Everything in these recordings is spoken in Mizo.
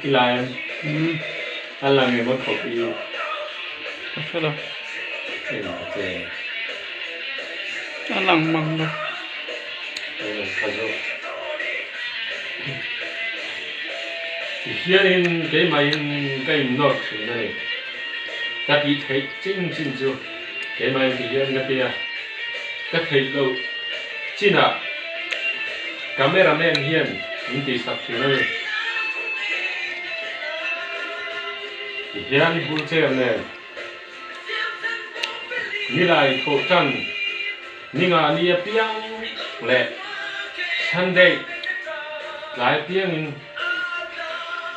I la em? A lang em a khawp i? Ka hre lo. En ta che. A lang mang lo. A lang tha zawk. Tihianin keimahin ka innawt thin a ni. Ka tih theih chin chin chu keimahin tihian ka ti a. Ka theih loh chinah cameraman hian min tihsak thin a ni. Tihian wheelchair nen nilai thawh tan ni nga ni apiang leh Sunday tlai apiangin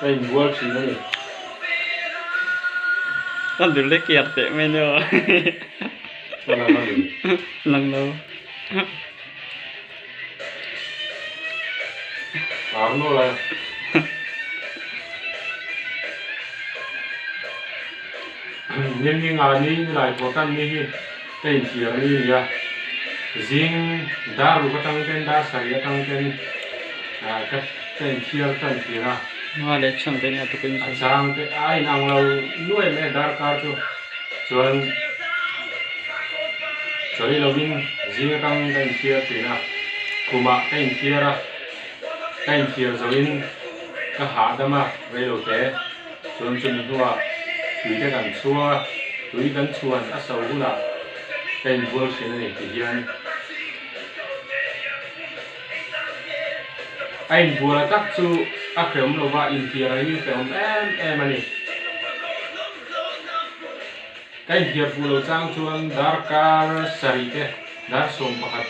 ka inbual thin a ni. Ka dul e kiar teh mai nia. Ka lang a ni. Lang lo. Arnold a. Nin ni nga ni ni lai thawh tan ni hi ka inthiar ni a ni a. Zing dar ruk atang ten dar sarih atang ten ka ka inthiar tan thin a. Nga leh chhan te nia tukin A chang te a inang lo nuai mai a darkar chu. Chuan chawi lovin zing atang ka inthiar thin a, khumah ka inthiar a, ka inthiar zohin ka hahdam a reilote chuan chumi hnuah tui te kan chhuang a, tui kan chhuan a so hunah ka inbual thin a ni ti hian a inbual tak chu a hrehawm lova inthiar hi hrehawm em em a ni. Ka inthiar fuh lo chang chuan darkar sarih te, dar 11,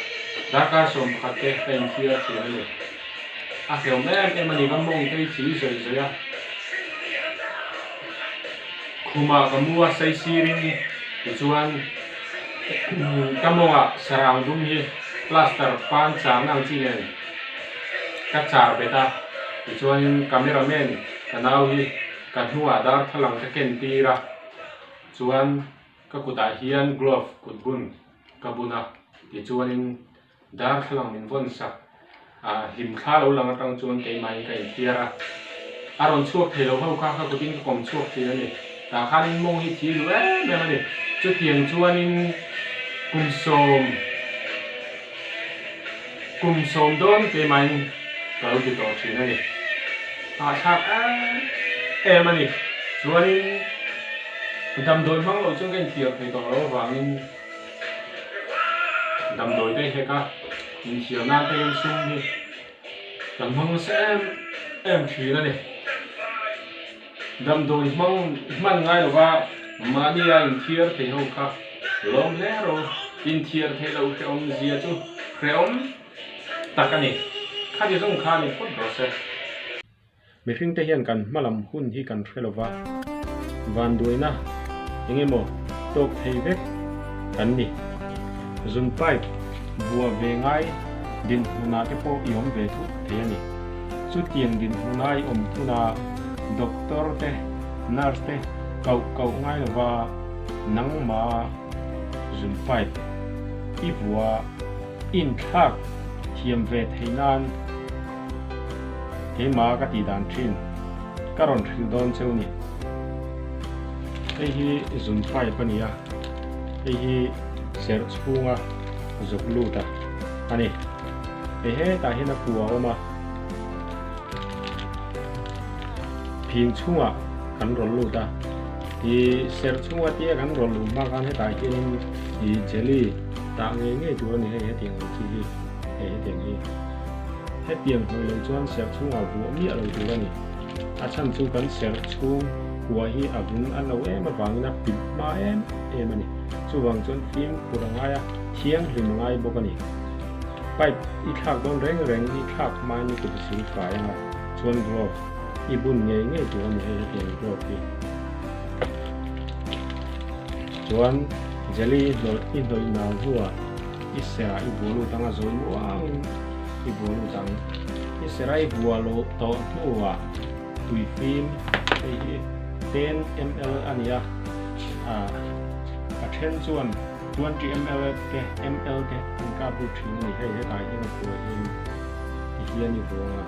darkar 11 te ka inthiar thin a ni. A hleuh em em a ni, ka mawng te hi thi zawih zawih a. Khumah ka mu a sei sirin tichuan ka mawngah sarang dum hi plaster pan charna ang chi nen ka char bet a, tichuanin cameraman ka nau hi Ka hnuah darthlalang ka ken tir a, chuan ka kutah hian glove kut bun ka bun a, tichuanin darthlalang min vawn sak a, hlimthla lo lang atang chuan keimahin ka inthiar a, a rawn chhuak thei lo ho kha ka kutin ka kawm chhuak thin a ni, tah khanin mawng hi thi duh em em a ni, chutiang chuanin kum sawm Kum sawm dawn keimahin ka lo ti tawh thin a ni. Hahthlak em em a ni. Chuanin damdawi hmang loh chuan ka inthiar thei tawh lo avangin damdawi te hek a, inthiar nan te hian sum hi kan hmang nasa em em thin a ni. Damdawi hmang hman ngai lova mahnia inthiar thei ho kha lawm hle rawh. Inthiar theih loh hrehawm zia chu hrehawm tak a ni. Khati zawng kha ni phawt rawh se. Mihring te hian kan hma lam hun hi kan hre lova, vanduaina eng emaw tawk thei vek kan ni. Zun pipe bua ve ngai dinhmunah te pawh i awm ve thut thei a ni. Chutiang dinhmuna i awm huna doctor te, nurse te koh koh ngai lova nangma zun pipe i vua inthlak thiam ve thei nan keima ka tih dan thin ka rawn hrilh dawn cheu ni. Hei hi zun pipe a ni a, hei hi serh chhunga zuk lut a a ni. Hei hetah hian a kua a awm a, phing chhungah kan rawn lut a, ih serh chhunga tia kan rawn luh hma khan hetah hianin ih jelly tah ngei ngei tur a ni hei hetiang ang chi hi, hei hetiang hi. Hetiang hnawih loh chuan serh chhungah vuah miah lo tur a ni. A chhan chu kan serh chhung kua hi a vun a no em avangin a pit hma em em a ni. Chuvang chuan fimkhur a ngai a, thianghlim a ngai bawk a ni. Pipe i thlak dawn reng reng i thlak hmain i kut a sil fai anga chuan glove i bun ngei ngei tur a ni hei hetiang glove hi. Chuan jelly i hnawlh i hnawih nau hnuah i serah i bua lut anga zawi muangin i bua lut ang. I serah i bua loh tawh hnuah tui fim hei hi 10 ml a ni a, a then chuan 20 ml te ml te an kap lut thin a ni. Hei hetah hian a kua hian ti hian i vawng a,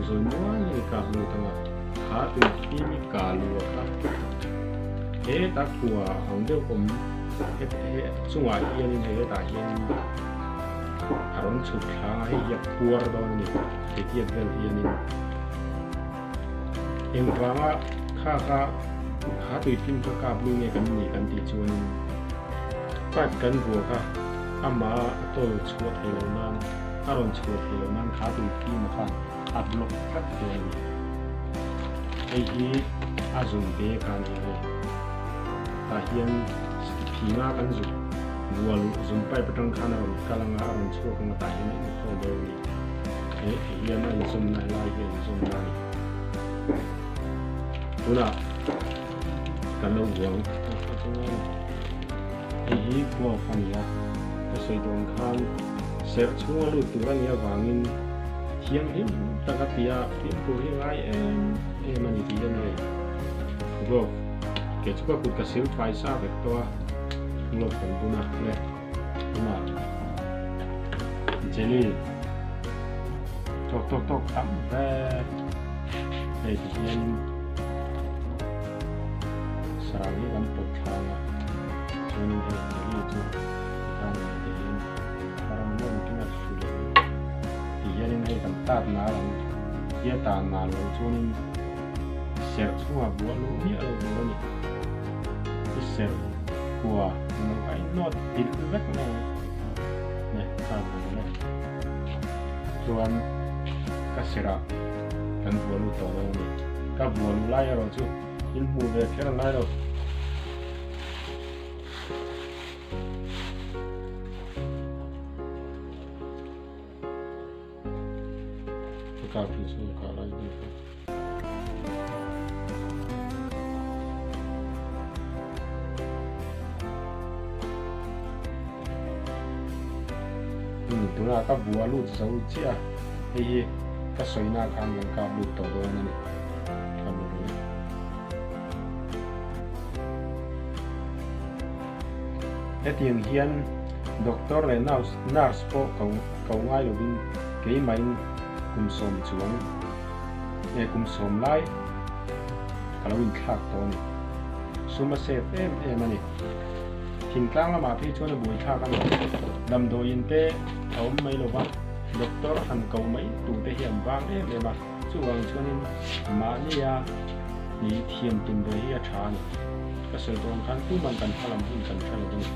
zawi muangin i kap lut ang a. Kha tui fim i ka lua kha heta kua ang deuh awm he chungah hianin hei hetah hianin a rawn chhuk thlang a hei hi a phuar dawn a ni hetiang vel hianin engvanga kha kha kha tui fim kha kap lu nge kan nih kan tih chuanin pipe kan vuah kha amah a tawl chhuah theih loh nan a rawn chhuah theih loh nan kha tui fim a khan a block tlat dawn a ni. Hei hi a zun ve kha a ni a hei. Tah hian phinga kan zuk bual zun pipe atang khan a rawn kal anga a rawn chhuak anga tah hian a inkhawm dawn a ni. He hian a inzawmna helai hi a inzawmna a ni. Tunah kan lo buang a chunga a ni. Hei hi glove a ni a, ka sawi dawn khan serh chhunga lut tur a nih avangin thianghlim taka tia fimkhur hi ngai em em a ni tih hian hei glove kei chu ka kut ka sil fai sa vek tawh a, glove kan bun a le tunah jelly tawk tawk tawk tam vek hei ti hianin sarang hi kan pawt thlang a chuanin hei jelly chu tikhan hei ti hian a rawn lawm kim a hru leh ang ti hianin hei kan tat nal ang tia tan nal loh chuanin serh chhungah buah luh miah lo tur a ni i serh kua englo kha i nawt pilh vek mai ang ne kha buah leh chuan ka serh ah kan buah lut tawh dawn a ni ka buah luh lai erawh chu in hmuh ve kher a ngai lo. Ka kap hi chu ka lai bik a. Tunah ka bua lut zo chiah a, hei hi ka sawina khan kan kap lut tawh dawn a ni. Ka lut ang e. Hetiang hian doctor leh nurse pawh ko ngai lovin keimahin kum sawm chuang eh kum sawm lai ka lo inthlak tawh a ni. Sum a save em em a ni. Thingtlang lamah phei chuan a buaithlak a ni. Damdawiin te a awm mai lova, doctor han ko mai tur te hi an vang em em a. Chuvang chuanin mahnia nih thiam tum ve hi a tha a ni. Ka sawi tawh ang khan tuman kan hma lam hun kan hre lo a ni.